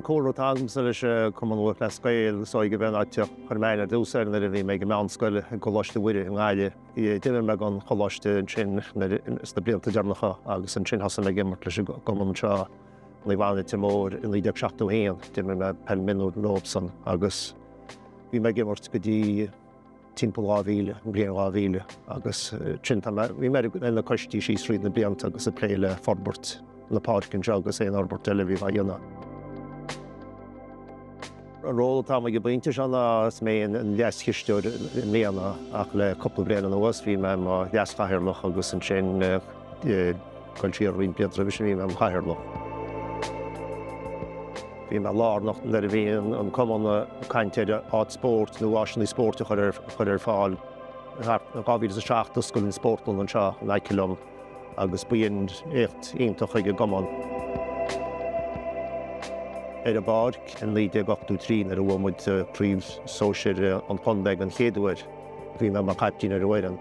cúlra atá agamsa leis an Cumann Lúthchleas Gael, is dóigh gurb é an áit a chuir mé aithne ar dtús air nuair a bhí mé ag an meánscoil i gColáiste Mhuire i nGaillimh. D'imigh mé den choláiste ansin sna blianta deireanacha agus ansin thosaigh mé ag imirt leis an gcumann anseo, Naomh Anna Leitir Móir, i 1971. D'imir mé peil mionúir leobsan agus bhí mé ag imirt go dtí timpeall 2000, an bhliain 2000, agus ansin tá mé, bhí mé ar na coistí síos thríd na blianta agus ag plé le forbairt na páirce anseo agus aon fhorbairt eile a bhí á dhéanamh. An ról atá agam ag an bpointe seo ná is mé an leas-chisteoir i mbliana ach le cúpla bliain anuas bhí mé i mo leas-chathaoirleach agus ansin dul siar roinnt blianta roimhe sin bhí mé i mo chathaoirleach. Bhí mé lárnach nuair a bhí an cumann ag caint ar áit spóirt nó áiseanna spóirt a chur ar fáil. Thart in 2007 d'oscail an spórtlann anseo in aice liom agus b'in éacht iontach ag an gcumann. Ar an bpáirc in 1983 nuair a bhuaigh muid craobh sóisir an chontae den chéad uair, bhí mé mar chaiptín ar an bhfoireann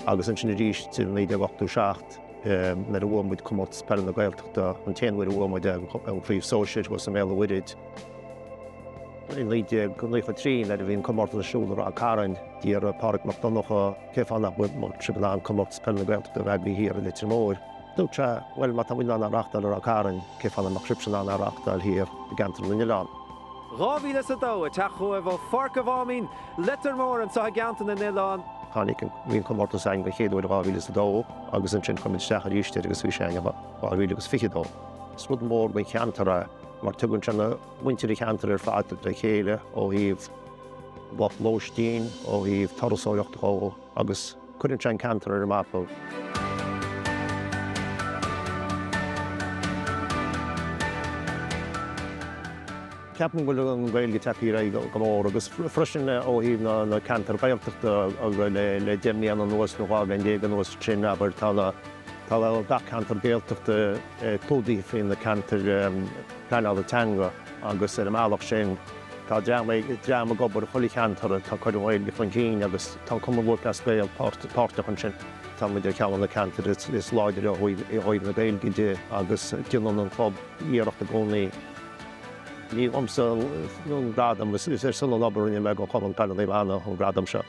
agus ansin arís in 1987, Nuair a bhuaigh muid Comórtas Peile na Gaeltachta, an t-aon uair a bhuaigh muid an chraobh sóisir thuas i mBéal an Mhuirthead. I 1993 nuair a bhí an comórtas ar siúl i Ráth Cairn, d'iarr Pádraig Mac Donncha cén fáth nach mbeadh sibh in ann Comórtas Peile na Gaeltachta a bheith agaibh thiar i Leitir Móir. Dúirt sé, bhuel má tá muid in ann é a reáchtáil i Ráth Cairn, cén fáth nach mbeadh sibhse in ann é a reáchtáil thiar i gCeantar na nOileán. 2002 ag teacht chugaibh ó Pháirc an Mháimín, Leitir Móir anseo i gCeantar na nOileán. Tháinig an, bhí an comórtas againn den chéad uair i 2002 agus ansin chuir muid isteach arís air agus bhí sé againn i 2022. Is rud mór don cheantar é mar tugann sé na muintir an cheantair ar fad le chéile ó thaobh lucht lóistín, ó thaobh turasóireacht dhó agus cuireann sé an ceantar ar an mapa. Ceapaim go bhfuil an Ghaeilge tagtha ar aghaidh go mór agus freisin ó thaobh na ceantair Ghaeltachta le 10 mbliana anuas nó 12 bhliain anuas sin abair tá na tá gach ceantar Gaeltachta clúdaithe faoi na ceantair pleanála teanga agus ar an mbealach sin tá dream dream ag obair i chuile cheantar atá ag cur an Ghaeilge chun cinn agus tá an Cumann Lúthchleas Gael páirteach ansin. Tá muid ar cheann de na ceantair is láidre ó thaobh na Gaeilge de agus déanann an club iarracht i gcónaí Ní dhomsa an gradam, is ar son an obair a rinne mé do Chumann Peile Naomh Anna an gradam seo.